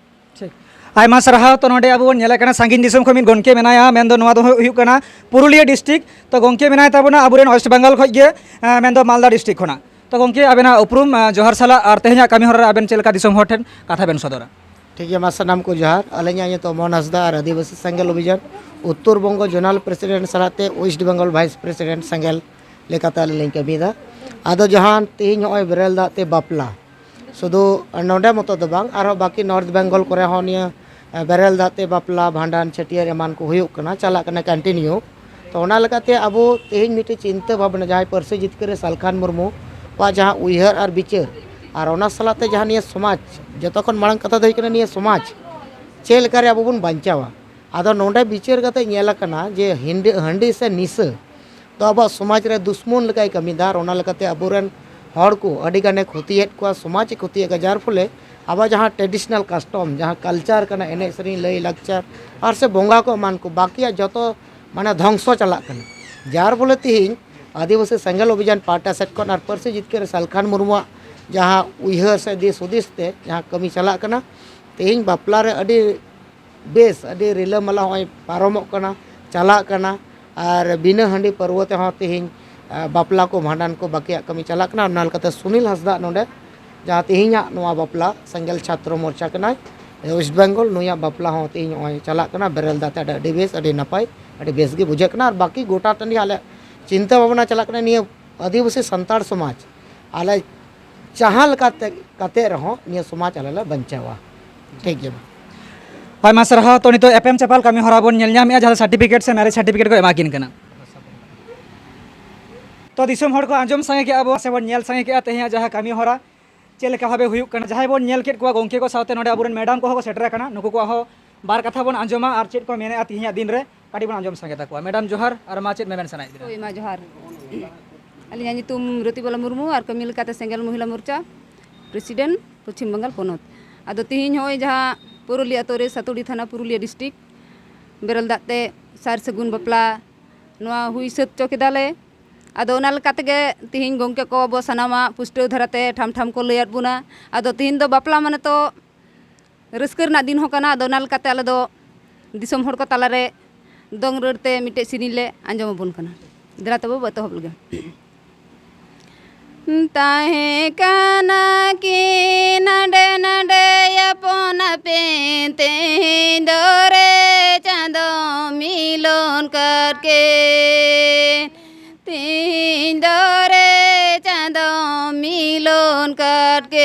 ᱴᱷᱤᱠ᱾ ᱟᱭᱢᱟ ᱥᱟᱨᱦᱟᱣ᱾ ᱛᱚ ᱱᱚᱰᱮ ᱟᱵᱚ ᱵᱚᱱ ᱧᱮᱞᱮᱫ ᱠᱟᱱᱟ ᱥᱟᱺᱜᱤᱧ ᱫᱤᱥᱚᱢ ᱠᱷᱚᱱ ᱢᱤᱫ ᱜᱚᱢᱠᱮ ᱢᱮᱱᱟᱭᱟ, ᱢᱮᱱᱫᱚ ᱱᱚᱣᱟ ᱫᱚ ᱦᱩᱭᱩᱜ ᱠᱟᱱᱟ ᱯᱩᱨᱩᱞᱤᱭᱟᱹ ᱰᱤᱥᱴᱨᱤᱠᱴ᱾ ᱛᱚ ᱜᱚᱢᱠᱮ ᱢᱮᱱᱟᱭ ᱛᱟᱵᱚᱱᱟ ᱟᱵᱚᱨᱮᱱ ᱳᱭᱮᱥᱴ ᱵᱮᱝᱜᱚᱞ ᱠᱷᱚᱱ ᱜᱮ, ᱮᱸ, ᱢᱮᱱᱫᱚ ᱢᱟᱞᱫᱟ ᱰᱤᱥᱴᱨᱤᱠᱴ ᱠᱷᱚᱱᱟᱜ᱾ ᱛᱚ ᱜᱚᱢᱠᱮ, ᱟᱵᱮᱱᱟᱜ ᱩᱯᱨᱩᱢ, ᱮᱸ, ᱡᱚᱦᱟᱨ ᱥᱟᱞᱟᱜ ᱟᱨ ᱛᱮᱦᱮᱧᱟᱜ ᱠᱟᱹᱢᱤ ᱦᱚᱨᱟ ᱨᱮ ᱟᱵᱮᱱ ᱪᱮᱫ ᱞᱮᱠᱟ ᱫᱤᱥᱚᱢ ᱦᱚᱲ ᱴᱷᱮᱱ ᱠᱟᱛᱷᱟ ᱵᱮᱱ ᱥᱚᱫᱚᱨᱟ? ᱴᱷᱤᱠ ᱜᱮᱭᱟ, ᱢᱟ ᱥᱟᱱᱟᱢ ᱠᱚ ᱡᱚᱦᱟᱨ᱾ ᱟᱹᱞᱤᱧᱟᱜ ᱧᱩᱛᱩᱢ ᱢᱳᱦᱚᱱ ᱦᱟᱸᱥᱫᱟ ᱟᱨ ᱟᱹᱫᱤᱵᱟᱹᱥᱤ ᱥᱮᱸᱜᱮᱞ ᱚᱵᱷᱤᱡᱟᱱ ᱩᱛᱛᱚᱨ ᱵᱚᱝᱜᱚ ᱡᱳᱱᱟᱞ ᱯᱨᱮᱥᱤᱰᱮᱱᱴ ᱥᱟᱞᱟᱜ ᱛᱮ ᱳᱭᱮᱥᱴ ᱵᱮᱝᱜᱚᱞ ᱵᱷᱟᱭᱤᱥ ᱯᱨᱮᱥᱤᱰᱮᱱᱴ ᱥᱮᱸᱜᱮᱞ ᱞᱮᱠᱟᱛᱮ ᱟᱹᱞᱤᱧ ᱞᱤᱧ ᱠᱟᱹᱢᱤᱭᱮᱫᱟ᱾ ᱟᱫᱚ ᱡᱟᱦᱟᱸ ᱛᱮᱦᱮᱧ ᱱᱚᱜᱼᱚᱭ ᱵᱮᱨᱮᱞ ᱫᱟᱜ ᱛᱮ ᱵᱟᱯᱞᱟ, ᱥᱩᱫᱷᱩ ᱱᱚᱰᱮ ᱢᱚᱛᱚ ᱫᱚ ᱵᱟᱝ, ᱟᱨᱦᱚᱸ ᱵᱟᱹᱠᱤ ᱱᱚᱨᱛᱷ ᱵᱮᱝᱜᱚᱞ ᱠᱚᱨᱮ ᱦᱚᱸ ᱱᱤᱭᱟᱹ, ᱮ, ᱵᱮᱨᱮᱞ ᱫᱟᱜ ᱛᱮ ᱵᱟᱯᱞᱟ, ᱵᱷᱟᱸᱰᱟᱱ, ᱪᱷᱟᱹᱴᱭᱟᱹᱨ ᱮᱢᱟᱱ ᱠᱚ ᱦᱩᱭᱩᱜ ᱠᱟᱱᱟ, ᱪᱟᱞᱟᱜ ᱠᱟᱱᱟ ᱠᱚᱱᱴᱤᱱᱤᱭᱩ᱾ ᱛᱚ ᱚᱱᱟ ᱞᱮᱠᱟᱛᱮ ᱟᱵᱚ ᱛᱮᱦᱮᱧ ᱢᱤᱫᱴᱮᱡ ᱪᱤᱱᱛᱟᱹ ᱵᱷᱟᱵᱽᱱᱟ, ᱡᱟᱦᱟᱸᱭ ᱯᱟᱹᱨᱥᱤ ᱡᱤᱛᱠᱟᱹᱨ ᱨᱮ ᱥᱟᱞᱠᱷᱟᱱ ᱢᱩᱨᱢᱩ ᱟᱜ ᱡᱟᱦᱟᱸ ᱩᱭᱦᱟᱹᱨ ᱟᱨ ᱵᱤᱪᱟᱹᱨ, ᱟᱨ ᱚᱱᱟ ᱥᱟᱞᱟᱜ ᱛᱮ ᱡᱟᱦᱟᱸ ᱱᱤᱭᱟᱹ ᱥᱚᱢᱟᱡᱽ, ᱡᱚᱛᱚ ᱠᱷᱚᱱ ᱢᱟᱲᱟᱝ ᱠᱟᱛᱷᱟ ᱫᱚ ᱦᱩᱭᱩᱜ ᱠᱟᱱᱟ ᱱᱤᱭᱟᱹ ᱥᱚᱢᱟᱡᱽ ᱪᱮᱫ ᱞᱮᱠᱟᱨᱮ ᱟᱵᱚ ᱵᱚᱱ ᱵᱟᱧᱪᱟᱣᱟ᱾ ᱟᱫᱚ ᱱᱚᱰᱮ ᱵᱤᱪᱟᱹᱨ ᱠᱟᱛᱮ ᱧᱮᱞ ᱟᱠᱟᱱᱟ ᱡᱮ ᱦᱤᱱᱰᱤ, ᱦᱟᱺᱰᱤ ᱥᱮ ᱱᱤᱥᱟᱹ ᱫᱚ ᱟᱵᱚᱣᱟᱜ ᱥᱚᱢᱟᱡᱽ ᱨᱮ ᱫᱩᱥᱢᱚᱱ ᱞᱮᱠᱟᱭ ᱠᱟᱹᱢᱤᱭᱮᱫᱟ, ᱟᱨ ᱚᱱᱟ ᱞᱮᱠᱟᱛᱮ ᱟᱵᱚᱨᱮᱱ ᱦᱚᱲ ᱠᱚ ᱟᱹᱰᱤ ᱜᱟᱱᱮ ᱠᱷᱚᱛᱤᱭᱮᱫ ᱠᱚᱣᱟ, ᱥᱚᱢᱟᱡᱽ ᱮ ᱠᱷᱚᱛᱤᱭᱮᱫ ᱠᱚᱣᱟ, ᱡᱟᱨ ᱯᱷᱚᱞᱮ ᱟᱵᱚ ᱡᱟᱦᱟᱸ traditional custom, ᱡᱟᱦᱟᱸ culture ᱠᱟᱱᱟ, ᱮᱱᱮᱡ ᱥᱮᱨᱮᱧ, ᱞᱟᱹᱭ ᱞᱟᱠᱪᱟᱨ ᱟᱨ ᱥᱮ ᱵᱚᱸᱜᱟ ᱠᱚ ᱮᱢᱟᱱ ᱠᱚ, ᱵᱟᱠᱤᱭᱟᱜ ᱡᱚᱛᱚ ᱢᱟᱱᱮ ᱫᱷᱚᱝᱥᱚ ᱪᱟᱞᱟᱜ ᱠᱟᱱᱟ᱾ ᱡᱟᱨ ᱯᱷᱚᱞᱮ ᱛᱮᱦᱮᱧ ᱟᱹᱫᱤᱵᱟᱹᱥᱤ ᱥᱮᱸᱜᱮᱞ ᱚᱵᱷᱤᱡᱟᱱ ᱯᱟᱦᱴᱟ ᱥᱮᱫ ᱠᱷᱚᱱ ᱟᱨ ᱯᱟᱹᱨᱥᱤ ᱡᱤᱛᱠᱟᱹᱨ ᱥᱟᱞᱠᱷᱟᱱ ᱢᱩᱨᱢᱩᱣᱟᱜ ᱡᱟᱦᱟᱸ ᱩᱭᱦᱟᱹᱨ ᱥᱮ ᱫᱤᱥ ᱦᱩᱫᱤᱥ ᱛᱮ ᱡᱟᱦᱟᱸ ᱠᱟᱹᱢᱤ ᱪᱟᱞᱟᱜ ᱠᱟᱱᱟ, ᱛᱮᱦᱮᱧ ᱵᱟᱯᱞᱟ ᱨᱮ ᱟᱹᱰᱤ ᱵᱮᱥ, ᱟᱹᱰᱤ ᱨᱤᱞᱟᱹᱢᱟᱞᱟ ᱦᱚᱸᱜᱼᱚᱭ ᱯᱟᱨᱚᱢᱚᱜ ᱠᱟᱱᱟ, ᱪᱟᱞᱟᱜ ᱠᱟᱱᱟ᱾ ᱟᱨ ᱵᱤᱱᱟᱹ ᱦᱟᱺᱰᱤ ᱯᱟᱹᱨᱣᱟᱹ ᱛᱮᱦᱚᱸ ᱛᱮᱦᱮᱧ, ᱟ, ᱵᱟᱯᱞᱟ ᱠᱚ, ᱵᱷᱟᱸᱰᱟᱱ ᱠᱚ, ᱵᱟᱠᱤᱭᱟᱜ ᱠᱟᱹᱢᱤ ᱪᱟᱞᱟᱜ ᱠᱟᱱᱟ᱾ ᱚᱱᱟ ᱞᱮᱠᱟᱛᱮ ᱥᱩᱱᱤᱞ ᱦᱟᱸᱥᱫᱟ ᱱᱚᱰᱮ ᱡᱟᱦᱟᱸ ᱛᱮᱦᱮᱧᱟᱜ ᱱᱚᱣᱟ ᱵᱟᱯᱞᱟ, ᱥᱮᱸᱜᱮᱞ ᱪᱷᱟᱛᱨᱚ ᱢᱳᱨᱪᱟ ᱠᱟᱱᱟᱭ, ᱣᱮᱥᱴ ᱵᱮᱝᱜᱚᱞ, ᱱᱩᱭᱟᱜ ᱵᱟᱯᱞᱟ ᱦᱚᱸ ᱛᱮᱦᱮᱧ ᱱᱚᱜᱼᱚᱭ ᱪᱟᱞᱟᱜ ᱠᱟᱱᱟ ᱵᱮᱨᱮᱞ ᱫᱟᱜ ᱛᱮ᱾ ᱟᱹᱰᱤ, ᱟᱹᱰᱤ ᱵᱮᱥ, ᱟᱹᱰᱤ ᱱᱟᱯᱟᱭ, ᱟᱹᱰᱤ ᱵᱮᱥ ᱜᱮ ᱵᱩᱡᱷᱟᱹᱜ ᱠᱟᱱᱟ᱾ ᱟᱨ ᱵᱟᱹᱠᱤ ᱜᱚᱴᱟ ᱴᱟᱺᱰᱤ ᱟᱞᱮ ᱪᱤᱱᱛᱟᱹ ᱵᱷᱟᱵᱽᱱᱟ ᱪᱟᱞᱟᱜ ᱠᱟᱱᱟ, ᱱᱤᱭᱟᱹ ᱟᱹᱫᱤᱵᱟᱹᱥᱤ ᱥᱟᱱᱛᱟᱲ ᱥᱚᱢᱟᱡᱽ ᱟᱞᱮ ᱡᱟᱦᱟᱸ ᱞᱮᱠᱟᱛᱮ ᱠᱟᱛᱮ ᱨᱮᱦᱚᱸ ᱱᱤᱭᱟᱹ ᱥᱚᱢᱟᱡᱽ ᱟᱞᱮ ᱞᱮ ᱵᱟᱧᱪᱟᱣᱟ᱾ ᱴᱷᱤᱠ ᱜᱮᱭᱟ᱾ ᱟᱭᱢᱟ ᱥᱟᱨᱦᱟᱣ᱾ ᱛᱚ, ᱱᱤᱛᱚᱜ ᱮᱯᱮᱢ ᱪᱟᱯᱟᱞ ᱠᱟᱹᱢᱤ ᱦᱚᱨᱟ ᱵᱚᱱ ᱧᱮᱞ ᱧᱟᱢᱮᱫᱼᱟ, ᱡᱟᱦᱟᱸ ᱫᱚ certificate ᱥᱮ marriage certificate ᱠᱚ ᱮᱢᱟ ᱠᱤᱱ ᱠᱟᱱᱟ᱾ ᱛᱚ, ᱫᱤᱥᱚᱢ ᱦᱚᱲ ᱠᱚ ᱟᱸᱡᱚᱢ ᱥᱟᱸᱜᱮ ᱠᱮᱜᱼᱟ ᱵᱚ ᱥᱮ ᱵᱚᱱ ᱧᱮᱞ ᱥᱟᱸᱜᱮ ᱠᱮᱜᱼᱟ ᱛᱮᱦᱮᱧᱟᱜ ᱡᱟᱦᱟᱸ ᱠᱟᱹᱢᱤ ᱦᱚᱨᱟ ᱪᱮᱫ ᱞᱮᱠᱟ ᱵᱷᱟᱵᱮ ᱦᱩᱭᱩᱜ ᱠᱟᱱᱟ᱾ ᱡᱟᱦᱟᱸᱭ ᱵᱚᱱ ᱧᱮᱞ ᱠᱮᱫ ᱠᱚᱣᱟ ᱜᱚᱢᱠᱮ ᱠᱚ ᱥᱟᱶᱛᱮ ᱱᱚᱰᱮ ᱟᱵᱚᱨᱮᱱ madam ᱠᱚᱦᱚᱸ ᱠᱚ ᱥᱮᱴᱮᱨ ᱟᱠᱟᱱᱟ, ᱱᱩᱠᱩ ᱠᱚᱣᱟᱜ ᱦᱚᱸ ᱵᱟᱨ ᱠᱟᱛᱷᱟ ᱵᱚᱱ ᱟᱸᱡᱚᱢᱟ ᱟᱨ ᱪᱮᱫ ᱠᱚ ᱢᱮᱱᱮᱫᱼᱟ ᱛᱮᱦᱮᱧᱟᱜ ᱫᱤᱱ ᱨᱮ, ᱠᱟᱹᱴᱤᱡ ᱵᱚᱱ ᱟᱸᱡᱚᱢ ᱥᱟᱸᱜᱮ ᱛᱟᱠᱚᱣᱟ᱾ madam ᱡᱚᱦᱟᱨ, ᱟᱨ ᱢᱟ ᱪᱮᱫ ᱢᱮᱢᱮᱱ ᱥᱟᱱᱟᱭᱮᱫ ᱵᱤᱱᱟ? ᱦᱳᱭ, ᱢᱟ ᱡᱚᱦᱟᱨ᱾ ᱟᱹᱞᱤᱧᱟᱜ ᱧᱩᱛᱩᱢ ᱨᱚᱛᱤᱵᱟᱞᱟ ᱢᱩᱨᱢᱩ ᱟᱨ ᱠᱟᱹᱢᱤ ᱞᱮᱠᱟᱛᱮ ᱥᱮᱸᱜᱮᱞ ᱢᱚᱦᱤᱞᱟ ᱢᱳᱨᱪᱟ president, ᱯᱚᱪᱷᱤᱢ ᱵᱟᱝᱜᱟᱞ ᱯᱚᱱᱚᱛ᱾ ᱟᱫᱚ ᱛᱤᱦᱤᱧ ᱦᱚᱸᱜᱼᱚᱭ ᱡᱟᱦᱟᱸ ᱯᱩᱨᱩᱞᱤᱭᱟᱹ ᱟᱛᱳ ᱨᱮ, ᱥᱟᱛᱩᱲᱤ ᱛᱷᱟᱱᱟ, ᱯᱩᱨᱩᱞᱤᱭᱟᱹ district, ᱵᱮᱨᱮᱞ ᱫᱟᱜ ᱛᱮ ᱥᱟᱨ ᱥᱟᱹᱜᱩᱱ ᱵᱟᱯᱞᱟ ᱱᱚᱣᱟ ᱦᱩᱭ ᱥᱟᱹᱛ ᱪᱚ ᱠᱮᱫᱟᱞᱮ᱾ ᱟᱫᱚ ᱚᱱᱟ ᱞᱮᱠᱟ ᱛᱮᱜᱮ ᱛᱤᱦᱤᱧ ᱜᱚᱢᱠᱮ ᱠᱚ ᱟᱵᱚ ᱥᱟᱱᱟᱢᱟᱜ ᱯᱩᱥᱴᱟᱹᱣ ᱫᱷᱟᱨᱟᱛᱮ ᱴᱷᱟᱢ ᱴᱷᱟᱢ ᱠᱚ ᱞᱟᱹᱭᱟᱫ ᱵᱚᱱᱟ᱾ ᱟᱫᱚ ᱛᱤᱦᱤᱧ ᱫᱚ ᱵᱟᱯᱞᱟ ᱢᱟᱱᱮ ᱛᱚ ᱨᱟᱹᱥᱠᱟᱹ ᱨᱮᱱᱟᱜ ᱫᱤᱱ ᱦᱚᱸ ᱠᱟᱱᱟ᱾ ᱟᱫᱚ ᱚᱱᱟ ᱞᱮᱠᱟᱛᱮ ᱟᱞᱮ ᱫᱚ ᱫᱤᱥᱚᱢ ᱦᱚᱲ ᱠᱚ ᱛᱟᱞᱟᱨᱮ ᱫᱚᱝ ᱨᱟᱹᱲ ᱛᱮ ᱢᱤᱫᱴᱮᱡ ᱥᱮᱨᱮᱧ ᱞᱮ ᱟᱸᱡᱚᱢ ᱟᱵᱚᱱ ᱠᱟᱱᱟ᱾ ᱫᱮᱞᱟ ᱛᱚᱵᱮ ᱵᱚ ᱮᱛᱚᱦᱚᱵ ᱞᱮᱜᱮ᱾ ᱛᱟᱦᱮᱸ ᱠᱟᱱᱟ ᱠᱤᱱ ᱱᱟᱰᱮ ᱱᱟᱰᱮ ᱟᱯᱚᱱ ᱟᱹᱯᱤᱱ, ᱛᱮᱦᱮᱧ ᱫᱚᱨᱮ ᱪᱟᱸᱫᱚ ᱢᱤᱞᱚᱱ ᱠᱟᱫ ᱠᱤᱱ᱾ ᱛᱮᱦᱮᱧ ᱫᱚᱨᱮ ᱪᱟᱸᱫᱚ ᱢᱤᱞᱚᱱ ᱠᱟᱫ ᱠᱤᱱ᱾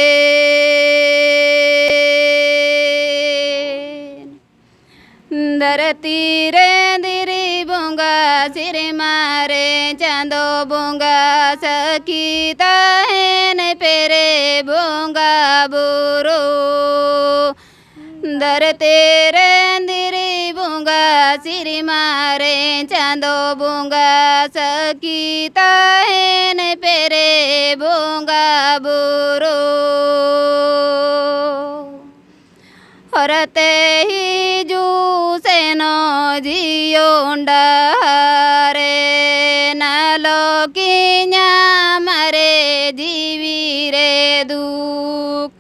ᱫᱷᱟᱹᱨᱛᱤ ᱨᱮ ᱫᱷᱤᱨᱤ ᱵᱚᱸᱜᱟ, ᱥᱮᱨᱢᱟ ᱨᱮ ᱪᱟᱸᱫᱚ ᱵᱚᱸᱜᱟ, ᱥᱟᱹᱠᱷᱤ ᱛᱟᱦᱮᱱ ᱯᱮᱨᱮ ᱵᱚᱸᱜᱟ ᱵᱩᱨᱩ᱾ ᱫᱷᱟᱹᱨᱛᱤ ᱨᱮ ᱫᱷᱤᱨᱤ ᱵᱚᱸᱜᱟ, ᱥᱮᱨᱢᱟ ᱨᱮ ᱪᱟᱸᱫᱚ ᱵᱚᱸᱜᱟ, ᱥᱟᱹᱠᱷᱤ ᱛᱟᱦᱮᱱ ᱯᱮᱨᱮ ᱵᱚᱸᱜᱟ ᱵᱩᱨᱩ᱾ ᱦᱚᱨᱛᱮ ᱦᱤᱡᱩᱜ ᱥᱮᱱᱚᱜ ᱡᱤᱭᱚᱱ ᱰᱟᱦᱟᱨ ᱨᱮ, ᱱᱟᱞᱚ ᱠᱤ ᱧᱟᱢ ᱨᱮ ᱡᱤᱣᱤ ᱨᱮ ᱫᱩᱠ᱾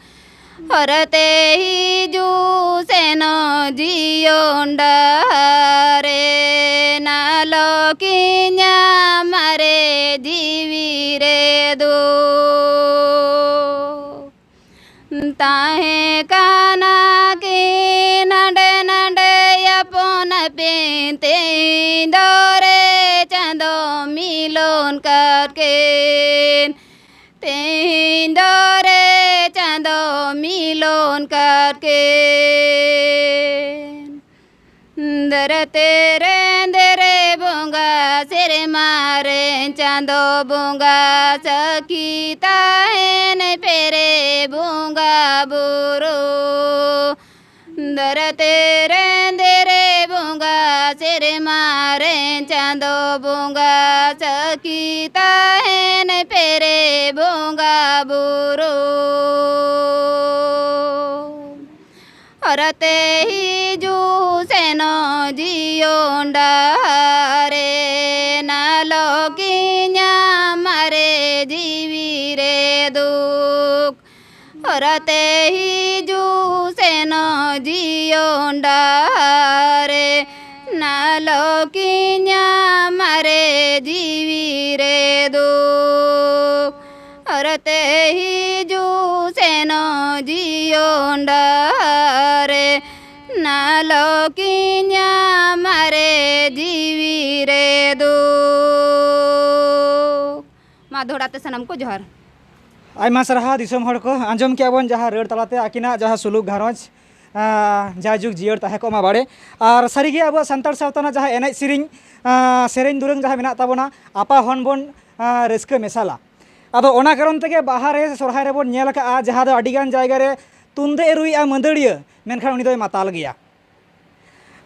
ᱦᱚᱨᱛᱮ ᱦᱤᱡᱩᱜ ᱥᱮᱱᱚᱜ ᱡᱤᱭᱚᱱ ᱰᱟᱦᱟᱨ ᱨᱮ, ᱱᱟᱞᱚ ᱠᱤ ᱧᱟᱢ ᱨᱮ ᱡᱤᱣᱤ ᱨᱮ ᱫᱩᱠ᱾ ᱛᱟᱦᱮᱸ ᱠᱟᱱᱟ ᱠᱤᱱ ᱦᱟᱸᱰᱮ ᱱᱟᱰᱮ ᱟᱯᱚᱱ ᱟᱹᱯᱤᱱ, ᱛᱮᱦᱮᱧ ᱫᱚᱨᱮ ᱪᱟᱸᱫᱚ ᱢᱤᱞᱚᱱ ᱠᱟᱫ ᱠᱤᱱ᱾ ᱛᱮᱦᱮᱧ ᱫᱚᱨᱮ ᱪᱟᱸᱫᱚ ᱢᱤᱞᱚᱱ ᱠᱟᱫ ᱠᱤᱱ᱾ ᱫᱷᱟᱹᱨᱛᱤ ᱨᱮᱱ ᱫᱮᱨᱮ ᱵᱚᱸᱜᱟ, ᱥᱮᱨᱢᱟ ᱨᱮᱱ ᱪᱟᱸᱫᱚ ᱵᱚᱸᱜᱟ, ᱥᱟᱹᱠᱷᱤ ᱛᱟᱦᱮᱱ ᱯᱮᱨᱮ ᱵᱚᱸᱜᱟ ᱵᱩᱨᱩ᱾ ᱫᱷᱟᱹᱨᱛᱤ ᱨᱮᱱ ᱫᱮᱨᱮ ᱵᱚᱸᱜᱟ, ᱥᱮᱨᱢᱟ ᱨᱮᱱ ᱪᱟᱸᱫᱚ ᱵᱚᱸᱜᱟ, ᱥᱟᱹᱠᱷᱤ ᱛᱟᱦᱮᱱ ᱯᱮᱨᱮ ᱵᱚᱸᱜᱟ ᱵᱩᱨᱩ᱾ ᱦᱚᱨᱛᱮ ᱦᱤᱡᱩᱜ ᱥᱮᱱᱚᱜ ᱡᱤᱭᱚᱱ ᱰᱟᱦᱟᱨ ᱨᱮ, ᱱᱟᱞᱚ ᱠᱤ ᱧᱟᱢ ᱨᱮ ᱡᱤᱣᱤ ᱨᱮ ᱫᱩᱠ᱾ ᱦᱚᱨᱛᱮ ᱦᱤᱡᱩᱜ ᱥᱮᱱᱚᱜ ᱡᱤᱭᱚᱱ ᱰᱟᱦᱟᱨ ᱨᱮ, ᱱᱟᱞᱚ ᱠᱤ ᱧᱟᱢ ᱨᱮ ᱡᱤᱣᱤ ᱨᱮ ᱫᱩᱠ᱾ ᱦᱚᱨᱛᱮ ᱦᱤᱡᱩᱜ ᱥᱮᱱᱚᱜ ᱡᱤᱭᱚᱱ ᱰᱟᱦᱟᱨ ᱨᱮ, ᱱᱟᱞᱚ ᱠᱤ ᱧᱟᱢ ᱨᱮ ᱡᱤᱣᱤ ᱨᱮ ᱫᱩᱠ᱾ ᱢᱟ ᱫᱚᱦᱲᱟ ᱛᱮ ᱥᱟᱱᱟᱢ ᱠᱚ ᱡᱚᱦᱟᱨ᱾ ᱟᱭᱢᱟ ᱥᱟᱨᱦᱟᱣ ᱫᱤᱥᱚᱢ ᱦᱚᱲ ᱠᱚ, ᱟᱸᱡᱚᱢ ᱠᱮᱜᱼᱟ ᱵᱚᱱ ᱡᱟᱦᱟᱸ ᱨᱟᱹᱲ ᱛᱟᱞᱟᱛᱮ ᱟᱹᱠᱤᱱᱟᱜ ᱡᱟᱦᱟᱸ ᱥᱩᱞᱩᱠ ᱜᱷᱟᱨᱚᱸᱡᱽ, ᱟᱸ, ᱡᱟᱭᱡᱩᱜᱽ ᱡᱤᱭᱟᱹᱲ ᱛᱟᱦᱮᱸ ᱠᱚᱜ ᱢᱟ ᱵᱟᱲᱮ᱾ ᱟᱨ ᱥᱟᱹᱨᱤᱜᱮ ᱟᱵᱚᱣᱟᱜ ᱥᱟᱱᱛᱟᱲ ᱥᱟᱶᱛᱟ ᱨᱮᱱᱟᱜ ᱡᱟᱦᱟᱸ ᱮᱱᱮᱡ ᱥᱮᱨᱮᱧ, ᱟᱸ, ᱥᱮᱨᱮᱧ ᱫᱩᱨᱟᱹᱝ ᱡᱟᱦᱟᱸ ᱢᱮᱱᱟᱜ ᱛᱟᱵᱚᱱᱟ, ᱟᱯᱟ ᱦᱚᱱ ᱵᱚᱱ, ᱟᱸ, ᱨᱟᱹᱥᱠᱟᱹ ᱢᱮᱥᱟᱞᱟ᱾ ᱟᱫᱚ ᱚᱱᱟ ᱠᱟᱨᱚᱱ ᱛᱮᱜᱮ ᱵᱟᱦᱟ ᱨᱮ ᱥᱚᱨᱦᱟᱭ ᱨᱮᱵᱚᱱ ᱧᱮᱞ ᱟᱠᱟᱜᱼᱟ, ᱡᱟᱦᱟᱸ ᱫᱚ ᱟᱹᱰᱤᱜᱟᱱ ᱡᱟᱭᱜᱟ ᱨᱮ ᱛᱩᱢᱫᱟᱹᱜ ᱮ ᱨᱩᱭᱮᱜᱼᱟ ᱢᱟᱹᱫᱟᱹᱲᱤᱭᱟᱹ, ᱢᱮᱱᱠᱷᱟᱱ ᱩᱱᱤ ᱫᱚᱭ ᱢᱟᱛᱟᱞ ᱜᱮᱭᱟ᱾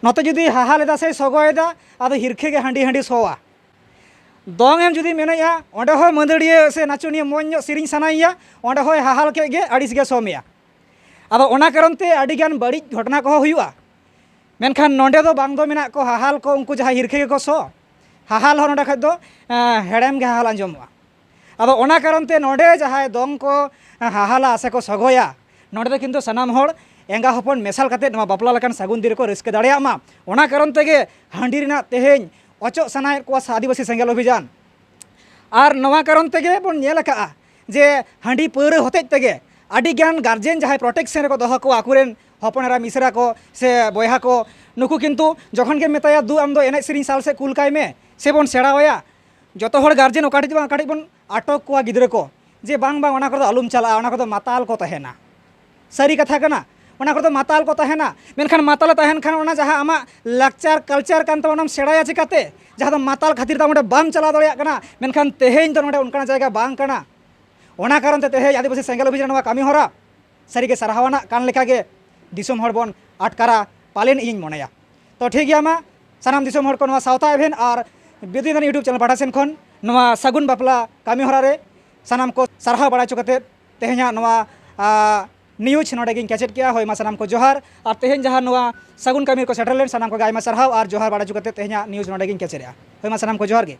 ᱱᱚᱛᱮ ᱡᱩᱫᱤ ᱦᱟᱦᱟ ᱞᱮᱫᱟ ᱥᱮ ᱥᱚᱜᱚᱭᱮᱫᱟ, ᱟᱫᱚ ᱦᱤᱨᱠᱷᱟᱹ ᱜᱮ ᱦᱟᱺᱰᱤ ᱦᱟᱺᱰᱤ ᱥᱚᱣᱟ᱾ ᱫᱚᱝ ᱮᱢ ᱡᱩᱫᱤᱢ ᱮᱱᱮᱡᱼᱟ, ᱚᱸᱰᱮ ᱦᱚᱸ ᱢᱟᱹᱫᱟᱹᱲᱤᱭᱟᱹ ᱥᱮ ᱱᱟᱪᱚᱱᱤᱭᱟᱹ ᱢᱚᱡᱽ ᱧᱚᱜ ᱥᱮᱨᱮᱧ ᱥᱟᱱᱟᱭᱮᱭᱟ, ᱚᱸᱰᱮ ᱦᱚᱸᱭ ᱦᱟᱦᱟᱞ ᱠᱮᱫ ᱜᱮ, ᱟᱹᱲᱤᱥ ᱜᱮ ᱥᱚ ᱢᱮᱭᱟ᱾ ᱟᱫᱚ ᱚᱱᱟ ᱠᱟᱨᱚᱱ ᱛᱮ ᱟᱹᱰᱤ ᱜᱟᱱ ᱵᱟᱹᱲᱤᱡ ᱜᱷᱚᱴᱚᱱᱟ ᱠᱚᱦᱚᱸ ᱦᱩᱭᱩᱜᱼᱟ᱾ ᱢᱮᱱᱠᱷᱟᱱ ᱱᱚᱸᱰᱮ ᱫᱚ ᱵᱟᱝ ᱫᱚ ᱢᱮᱱᱟᱜ ᱠᱚ ᱦᱟᱦᱟᱞ ᱠᱚ, ᱩᱱᱠᱩ ᱡᱟᱦᱟᱸᱭ ᱦᱤᱨᱠᱷᱟᱹ ᱜᱮᱠᱚ ᱥᱚ, ᱦᱟᱦᱟᱞ ᱦᱚᱸ ᱱᱚᱸᱰᱮ ᱠᱷᱚᱡ ᱫᱚ, ᱮᱸ, ᱦᱮᱲᱮᱢ ᱜᱮ ᱦᱟᱦᱟᱞ ᱟᱸᱡᱚᱢᱚᱜᱼᱟ᱾ ᱟᱫᱚ ᱚᱱᱟ ᱠᱟᱨᱚᱱ ᱛᱮ ᱱᱚᱸᱰᱮ ᱡᱟᱦᱟᱸᱭ ᱫᱚᱝ ᱠᱚ ᱦᱟᱦᱟᱞᱟ ᱥᱮ ᱠᱚ ᱥᱚᱜᱚᱭᱟ, ᱱᱚᱸᱰᱮ ᱫᱚ ᱠᱤᱱᱛᱩ ᱥᱟᱱᱟᱢ ᱦᱚᱲ ᱮᱸᱜᱟ ᱦᱚᱯᱚᱱ ᱢᱮᱥᱟᱞ ᱠᱟᱛᱮ ᱱᱚᱣᱟ ᱵᱟᱯᱞᱟ ᱞᱮᱠᱟᱱ ᱥᱟᱹᱜᱩᱱ ᱫᱤᱱ ᱨᱮᱠᱚ ᱨᱟᱹᱥᱠᱟᱹ ᱫᱟᱲᱮᱭᱟᱜ ᱢᱟ᱾ ᱚᱱᱟ ᱠᱟᱨᱚᱱ ᱛᱮᱜᱮ ᱦᱟᱺᱰᱤ ᱨᱮᱱᱟᱜ ᱛᱮᱦᱮᱧ ᱚᱪᱚᱜ ᱥᱟᱱᱟᱭᱮᱫ ᱠᱚᱣᱟ ᱥᱮ ᱟᱹᱫᱤᱵᱟᱹᱥᱤ ᱥᱮᱸᱜᱮᱞ ᱚᱵᱷᱤᱡᱟᱱ᱾ ᱟᱨ ᱱᱚᱣᱟ ᱠᱟᱨᱚᱱ ᱛᱮᱜᱮ ᱵᱚᱱ ᱧᱮᱞ ᱟᱠᱟᱫᱼᱟ ᱡᱮ ᱦᱟᱺᱰᱤ ᱯᱟᱹᱣᱨᱟᱹ ᱦᱚᱛᱮᱡ ᱛᱮᱜᱮ ᱟᱹᱰᱤ ᱜᱟᱱ ᱜᱟᱨᱡᱮᱱ ᱡᱟᱦᱟᱸᱭ ᱯᱨᱚᱴᱮᱠᱥᱚᱱ ᱨᱮᱠᱚ ᱫᱚᱦᱚ ᱠᱚᱣᱟ ᱟᱠᱚᱨᱮᱱ ᱦᱚᱯᱚᱱ ᱮᱨᱟ ᱢᱤᱥᱨᱟ ᱠᱚ ᱥᱮ ᱵᱚᱭᱦᱟ ᱠᱚ, ᱱᱩᱠᱩ ᱠᱤᱱᱛᱩ ᱡᱚᱠᱷᱚᱱ ᱜᱮᱢ ᱢᱮᱛᱟᱭᱟ, "ᱫᱩ, ᱟᱢ ᱫᱚ ᱮᱱᱮᱡ ᱥᱮᱨᱮᱧ ᱥᱟᱞ ᱥᱮᱫ ᱠᱩᱞ ᱠᱟᱭ ᱢᱮ ᱥᱮ ᱵᱚᱱ ᱥᱮᱬᱟᱣᱟᱭᱟ", ᱡᱚᱛᱚ ᱦᱚᱲ ᱜᱟᱨᱡᱮᱱ ᱚᱠᱟ ᱴᱷᱮᱡ ᱵᱟᱝ ᱚᱠᱟ ᱴᱷᱮᱡ ᱵᱚᱱ ᱟᱴᱚᱠ ᱠᱚᱣᱟ ᱜᱤᱫᱽᱨᱟᱹ ᱠᱚ, ᱡᱮ, "ᱵᱟᱝ, ᱵᱟᱝ, ᱚᱱᱟ ᱠᱚᱨᱮ ᱫᱚ ᱟᱞᱚᱢ ᱪᱟᱞᱟᱜᱼᱟ, ᱚᱱᱟ ᱠᱚᱫᱚ ᱢᱟᱛᱟᱞ ᱠᱚ ᱛᱟᱦᱮᱱᱟ᱾" ᱥᱟᱹᱨᱤ ᱠᱟᱛᱷᱟ ᱠᱟᱱᱟ, ᱚᱱᱟ ᱠᱚᱨᱮ ᱫᱚ ᱢᱟᱛᱟᱞ ᱠᱚ ᱛᱟᱦᱮᱱᱟ᱾ ᱢᱮᱱᱠᱷᱟᱱ ᱢᱟᱛᱟᱞᱮ ᱛᱟᱦᱮᱱ ᱠᱷᱟᱱ ᱚᱱᱟ ᱡᱟᱦᱟᱸ ᱟᱢᱟᱜ ᱞᱟᱠᱪᱟᱨ ᱠᱟᱞᱪᱟᱨ ᱠᱟᱱ ᱛᱟᱢᱟ, ᱚᱱᱟᱢ ᱥᱮᱬᱟᱭᱟ ᱪᱤᱠᱟᱹᱛᱮ? ᱡᱟᱦᱟᱸ ᱫᱚ ᱢᱟᱛᱟᱞ ᱠᱷᱟᱹᱛᱤᱨ ᱛᱮ ᱟᱢ ᱚᱸᱰᱮ ᱵᱟᱢ ᱪᱟᱞᱟᱣ ᱫᱟᱲᱮᱭᱟᱜ ᱠᱟᱱᱟ᱾ ᱢᱮᱱᱠᱷᱟᱱ ᱛᱮᱦᱮᱧ ᱫᱚ ᱱᱚᱰᱮ ᱚᱱᱠᱟᱱᱟᱜ ᱡᱟᱭᱜᱟ ᱵᱟᱝ ᱠᱟᱱᱟ᱾ ᱚᱱᱟ ᱠᱟᱨᱚᱱ ᱛᱮ ᱛᱮᱦᱮᱧ ᱟᱹᱫᱤᱵᱟᱹᱥᱤ ᱥᱮᱸᱜᱮᱞ ᱚᱵᱷᱤᱡᱟᱱ ᱱᱚᱣᱟ ᱠᱟᱹᱢᱤ ᱦᱚᱨᱟ ᱥᱟᱹᱨᱤᱜᱮ ᱥᱟᱨᱦᱟᱣ ᱟᱱᱟᱜ ᱠᱟᱱ ᱞᱮᱠᱟᱜᱮ ᱫᱤᱥᱚᱢ ᱦᱚᱲ ᱵᱚᱱ ᱟᱴᱠᱟᱨᱟ, ᱯᱟᱞᱮᱱ ᱤᱧᱤᱧ ᱢᱚᱱᱮᱭᱟ᱾ ᱛᱚ ᱴᱷᱤᱠ ᱜᱮᱭᱟ, ᱢᱟ ᱥᱟᱱᱟᱢ ᱫᱤᱥᱚᱢ ᱦᱚᱲ ᱠᱚ ᱱᱚᱣᱟ ᱥᱟᱶᱛᱟ ᱮᱵᱷᱮᱱ ᱟᱨ ᱵᱤᱫᱩ ᱪᱟᱸᱫᱟᱱ YouTube channel ᱯᱟᱦᱴᱟ ᱥᱮᱱ ᱠᱷᱚᱱ ᱱᱚᱣᱟ ᱥᱟᱹᱜᱩᱱ ᱵᱟᱯᱞᱟ ᱠᱟᱹᱢᱤ ᱦᱚᱨᱟ ᱨᱮ ᱥᱟᱱᱟᱢ ᱠᱚ ᱥᱟᱨᱦᱟᱣ ᱵᱟᱲᱟ ᱦᱚᱪᱚ ᱠᱟᱛᱮ ᱛᱮᱦᱮᱧᱟᱜ ᱱᱚᱣᱟ, ᱟ, news ᱱᱚᱰᱮ ᱜᱤᱧ ᱠᱮᱪᱮᱫ ᱠᱮᱜᱼᱟ᱾ ᱦᱳᱭ, ᱢᱟ ᱥᱟᱱᱟᱢ ᱠᱚ ᱡᱚᱦᱟᱨ᱾ ᱟᱨ ᱛᱮᱦᱮᱧ ᱡᱟᱦᱟᱸ ᱱᱚᱣᱟ ᱥᱟᱹᱜᱩᱱ ᱠᱟᱹᱢᱤ ᱨᱮᱠᱚ ᱥᱮᱴᱮᱨ ᱞᱮᱱ ᱥᱟᱱᱟᱢ ᱠᱚᱜᱮ ᱟᱭᱢᱟ ᱥᱟᱨᱦᱟᱣ ᱟᱨ ᱡᱚᱦᱟᱨ ᱵᱟᱲᱟ ᱦᱚᱪᱚ ᱠᱟᱛᱮ ᱛᱮᱦᱮᱧᱟᱜ news ᱱᱚᱰᱮ ᱜᱤᱧ ᱠᱮᱪᱮᱫᱮᱜᱼᱟ᱾ ᱦᱳᱭ, ᱢᱟ ᱥᱟᱱᱟᱢ ᱠᱚ ᱡᱚᱦᱟᱨ ᱜᱮ᱾